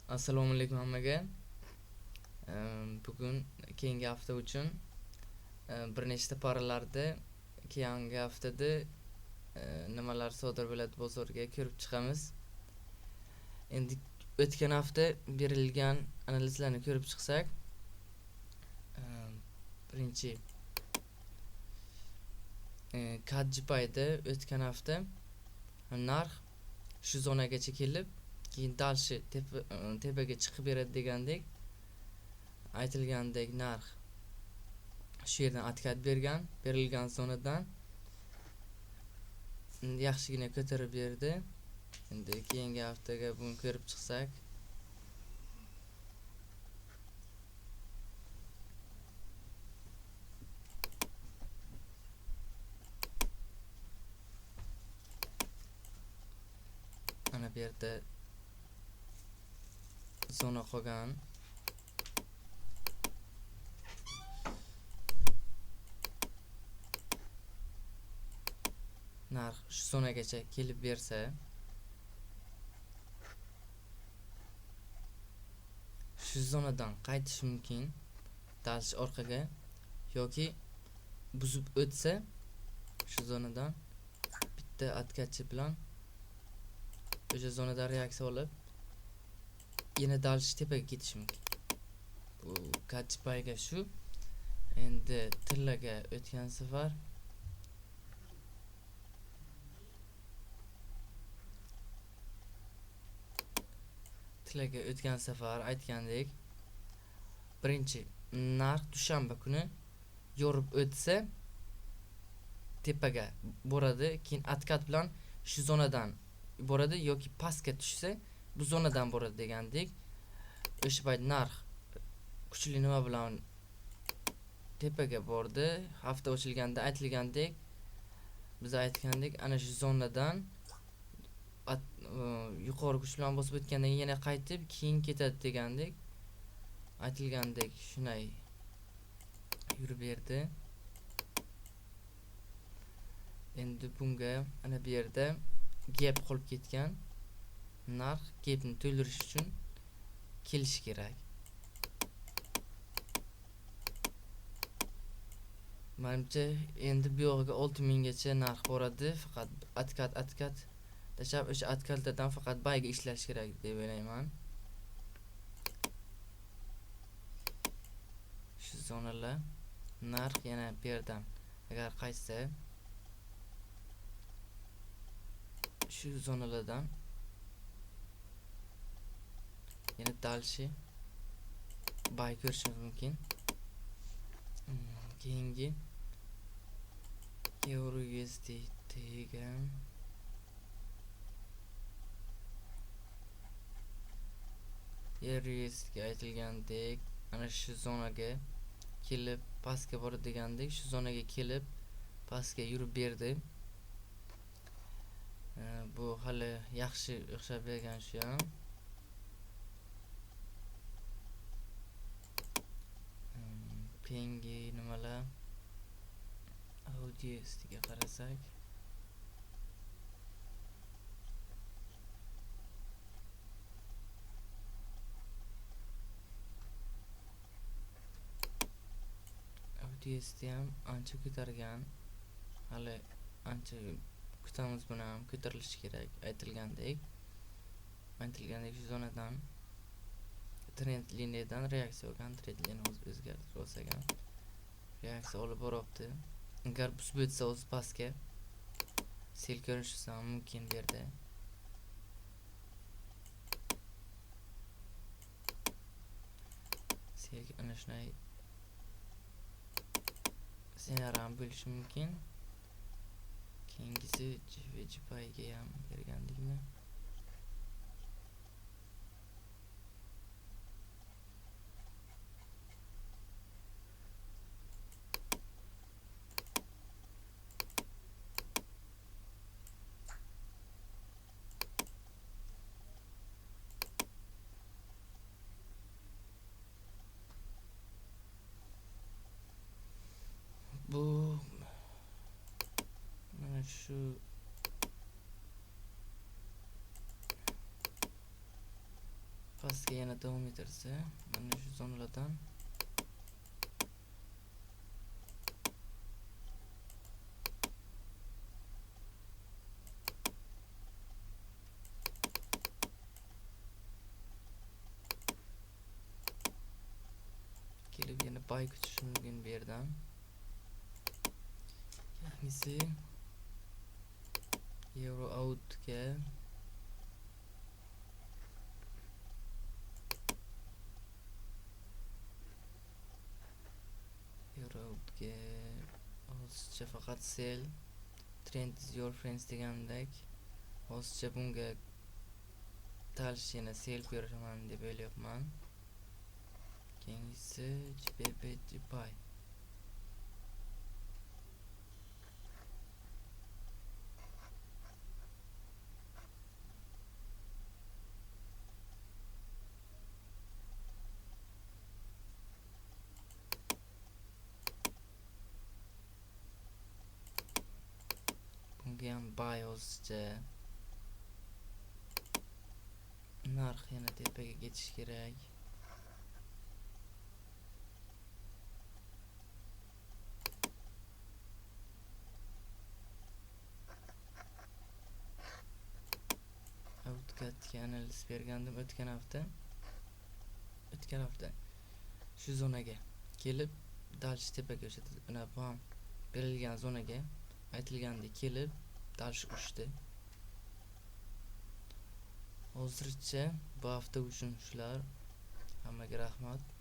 Assalomu alaykum hammaga. Bugun keyingi hafta uchun bir nechta paralarda keyingi haftada nimalar sodir bo'ladi bozorga ko'rib chiqamiz. Endi o'tgan hafta berilgan analizlarni ko'rib chiqsak, birinchi CAD-JPYda o'tgan hafta narx shu zonagacha kelib, keyin дальше tepaga chiqib beradi degandek aytilgandek narx shu yerdan откат bergan, berilgan zonadan yaxshigina ko'tarib berdi. Endi keyingi haftaga buni ko'rib chiqsak, ana bu yerda zona qolgan. Narx shu zonagacha kelib bersa, shu zonadan qaytish mumkin dalish orqaga, yoki buzib o'tsa shu zonadan bitta откатchi bilan o'sha zonadan reaksiya olib yana dalish tepaga ketish mumkin. Bu CAD-JPYga shu. Endi tillaga o'tgan safar aytgandek, birinchi narx dushanba kuni yorib o'tsa tepaga boradi, keyin откат bilan shu zonadan boradi yoki pastga tushsa bu zonadan boradi degandek. O'sha payt narx kuchli nima bilan tepaga bordi. Hafta ochilganda aytilgandek, biz aytgandek ana shu zonadan yuqori kuch bilan bosib o'tgandan keyin yana qaytib keyin ketadi degandek aytilgandek shunday yurib berdi. Endi bunga ana bu yerda gap qolib ketgan, narx gapni to'ldirish uchun kelishi kerak. Menimcha endi bu yog'iga 6000 gacha narx boradi, faqat atkat tashlab o'sha atkatlardan faqat bayga ishlash kerak deb o'ylayman. Shu zonalar narx yana bu yerdan agar qaytsa shu zonalardan yana дальше bay ko'rishimiz mumkin. Keyingi Euro USDT ga Euro USDga aytilgandek ana shu zonaga kelib pastga boradi degandek, shu zonaga kelib pastga yurib berdi. Bu hali yaxshi o'xshab bergan shu ham. Keyingi nimalar Audi ustiga qarasak, Audi usti ham ancha ko'targan, hali ancha kutamiz, buni ham ko'tarilishi kerak aytilgandek. Aytilgandek shu zonadan trend liniyadan reaksiya olgan, trend liniyani o'zgartirib olsak ham reaksiya olib boryapti. Agar buzib o'tsa o'zi pastga sel ko'rishi ham mumkin bu yerda. Sel ana shunday ssenariy ham bo'lishi mumkin. Keyingisi JPYga ham bergandikmi? Bu mana shu Pastga yana davom ettirsa, mana shu zonalardan kelib yana buy kutish mumkin bu yerdan. Keyingisi Euro outga hozircha faqat sell, trend is your friends degandek hozircha bunga dальше yana sell ko'raman deb o'ylayapman. Keyingisi GBP JPY. Bunga ham buy hozircha. Narx yana tepaga ketishi kerak. Outcutga analiz bergandim o'tgan hafta. O'tgan hafta shu zonaga kelib dальше tepaga o'sha bu ham berilgan zonaga aytilgandek kelib dальше uchdi. Hozircha bu hafta uchun shular. Hammaga rahmat.